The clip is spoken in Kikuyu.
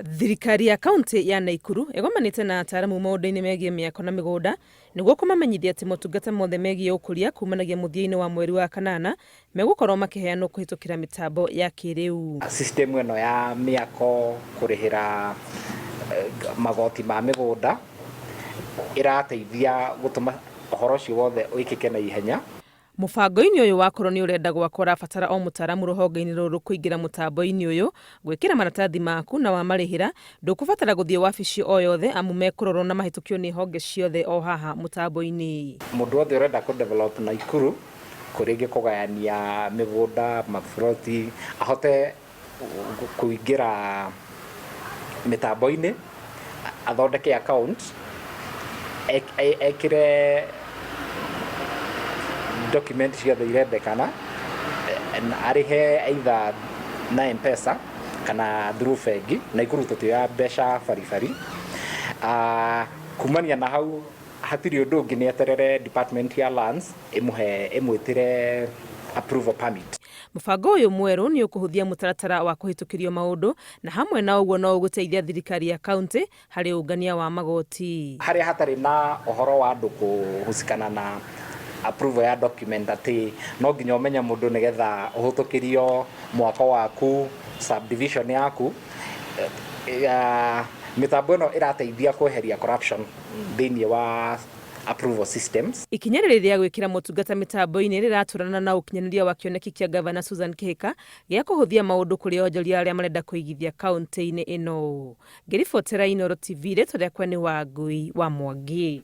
Thirikari ya kaunti ya Naikuru ĩgomanĩte na ataaramu maũndũ-inĩ megiĩ mĩako na mĩgũnda nĩguo kũmamenyithia atĩ motungata mothe megiĩ ũkũria kumanagia mũthia-inĩ wa mweri wa kanana megũkorwo makĩheanwo kũhĩtũkĩra mĩtambo ya kĩrĩu. System ĩno ya mĩako kũrĩhĩra magoti ma mĩgũnda ĩrateithia gũtũma ũhoro ũcio wothe wĩkĩke na ihenya. Mũbango-inĩ ũyũ wakorwo nĩ ũrenda gwakwo ũrabatara o mũtaramu rũhonge-inĩ rũrũ kũingĩra mũtambo-inĩ ũyũ, gwĩkĩra maratathi maku na wamarĩhĩra, ndũkũbatara gũthiĩ wabici o yothe amu mekũrorwo na mahĩtũkio nĩ honge ciothe o haha mũtambo-inĩ. Mũndũ wothe ũrenda kũ develop Naikuru, rĩngĩ kũgayania mĩgũnda, maburoti, ahote kũingĩra mĩtambo-inĩ, athondeke account, ekĩre document ciothe irendekana, arĩhe either na M-Pesa kana through bengi. Naikuru tũtioyaga mbeca baribari. Kumania na hau hatirĩ ũndũ ũngĩ nĩ eterere department ya lands ĩmũhe ĩmwĩtĩre approval permit. Mũbango ũyũ mwerũ nĩ ũkũhũthia mũtaratara wa kũhĩtũkĩrio maũndũ na hamwe na ũguo no ũgũteithia thirikari ya kauntĩ harĩ ũngania wa magoti. Harĩa hatarĩ na ũhoro wa andũ kũhusikana na approval ya document atĩ no nginya ũmenye mũndũ nĩgetha ũhĩtũkĩrio mwako waku, subdivision yaku, mĩtambo ĩno ĩrateithia kweheria corruption thĩinĩ wa approval systems. Ikinya rĩrĩ rĩa gwĩkĩra motungata mĩtambo-inĩ rĩratwarana na ũkinyanĩria wa kĩoneki kĩa Ngavana Susan Kihika gĩa kũhũthia maũndũ kũrĩ onjoria arĩa marenda kũigithia kauntĩ-inĩ ĩno. Ngĩribotera Inooro TV, rĩtwa rĩakwa nĩ Wangui wa Mwangi.